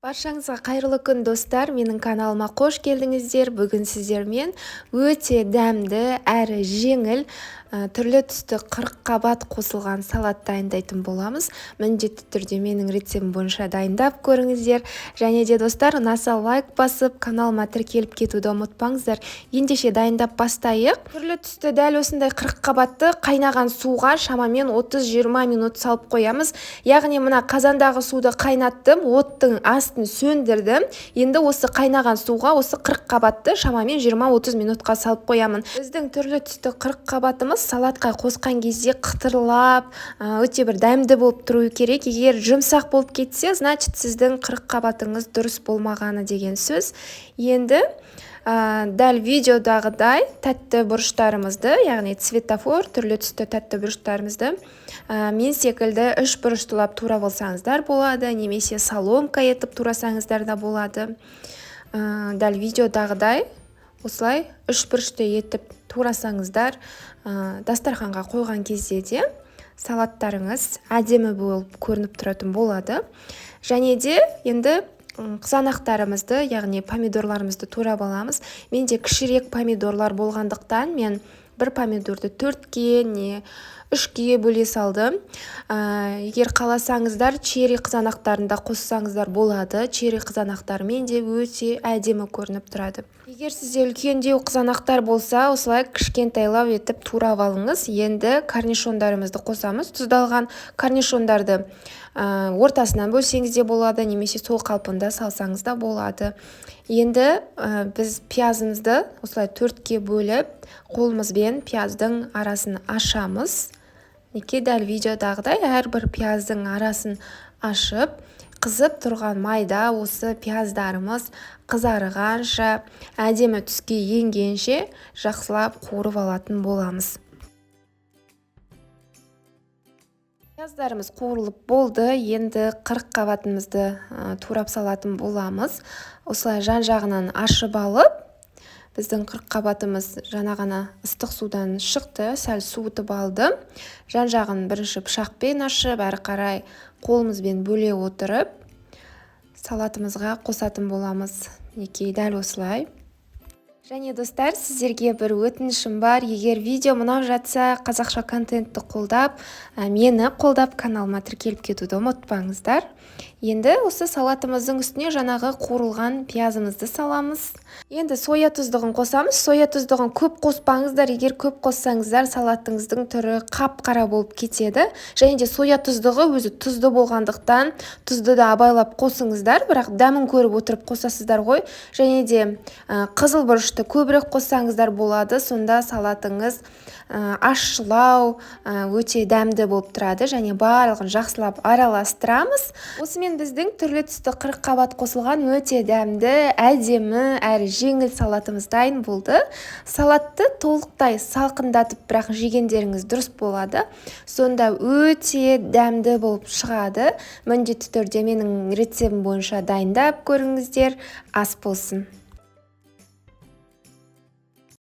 Баршаңызға қайырлы күн, достар! Менің каналыма қош келдіңіздер. Бүгін сіздермен өте дәмді әрі жеңіл түрлі түсті 40 қабат қосылған салат дайындайтын боламыз. Міндетті түрде менің рецептім бойынша дайындап көріңіздер. Және де, достар, ұнаса, лайк басып, каналыма тіркеліп кетуді ұмытпаңыздар. Ендеше, дайындап бастайық. Түрлі түсті дәл осындай 40 қабатты қайнаған суға шамамен 30-20 минут салып қоямыз. Яғни мына қазандағы суды қайнаттым, оттың астын сөндірдім. Енді осы қайнаған суға осы 40 қабатты шамамен 20-30 минутқа салып қоямын. Біздің түрлі түсті 40 қабатымыз салатқа қосқан кезде қытырлап, өте бір дәмді болып тұруы керек. Егер жұмсақ болып кетсе, значит, сіздің 40 қабатыңыз дұрыс болмағаны деген сөз. Енді дәл видеодағыдай тәтті бұрыштарымызды, яғни цветофор түрлі түсті тәтті бұрыштарымызды мен секілді үш бұрыштылап турап алсаңыздар болады немесе соломка етіп турасаңыздар да болады. Дәл видеодағыдай осылай үш бұрышты етіп турасаңыздар, дастарханға қойған кезде де салаттарыңыз әдемі болып көрініп тұратын болады. Және де енді қызанақтарымызды, яғни помидорларымызды турап аламыз. Менде кішірек помидорлар болғандықтан, мен бір помидорды төртке не үшке бөле салдым. Егер қаласаңыздар, черри қызанақтарын да қоссаңыздар болады. Черри қызанақтарымен де өте әдемі көрініп тұрады. Егер сізде үлкендеу қызанақтар болса, осылай кішкентайлау етіп турап алыңыз. Енді корнишондарымызды қосамыз. Тұздалған корнишондарды ортасынан бөлсеңіз де болады немесе сол қалпында салсаңыз да болады. Енді біз пиязымызды осылай төртке бөліп, қолымызбен пияздың арасын ашамыз. Мінекей, дәл видеодағыдай әрбір пияздың арасын ашып, қызып тұрған майда осы пияздарымыз қызарғанша, әдемі түске енгенше жақсылап қуырып алатын боламыз. Пияздарымыз қуырылып болды. Енді 40 қабатымызды турап салатын боламыз. Осылай жан жағынан ашып алып, біздің 40 қабатымыз жаңа ғана ыстық судан шықты, сәл суытып алдым. Жан жағын бірінші пышақпен ашып, әрі қарай қолымызбен бөле отырып, салатымызға қосатын боламыз. Мінекей, дәл осылай. Және, достар, сіздерге бір өтінішім бар: егер видео ұнап жатса, қазақша контентті қолдап, мені қолдап, каналыма тіркеліп кетуді ұмытпаңыздар. Енді осы салатымыздың үстіне жаңағы қуырылған пиязымызды саламыз. Енді соя тұздығын қосамыз. Соя тұздығын көп қоспаңыздар. Егер көп қоссаңыздар, салатыңыздың түрі қап қара болып кетеді. Және де соя тұздығы өзі тұзды болғандықтан, тұзды да абайлап қосыңыздар, бірақ дәмін көріп отырып қосасыздар ғой. Және де қызыл бұрышты көбірек қоссаңыздар болады. Сонда салатыңыз ащылау, өте дәмді болып тұрады. Және барлығын жақсылап араластырамыз. Осымен біздің түрлі түсті 40 қабат қосылған өте дәмді, әдемі әрі жеңіл салатымыз дайын болды. Салатты толықтай салқындатып, бірақ жегендеріңіз дұрыс болады. Сонда өте дәмді болып шығады. Міндетті түрде менің рецептім бойынша дайындап көріңіздер. Ас болсын!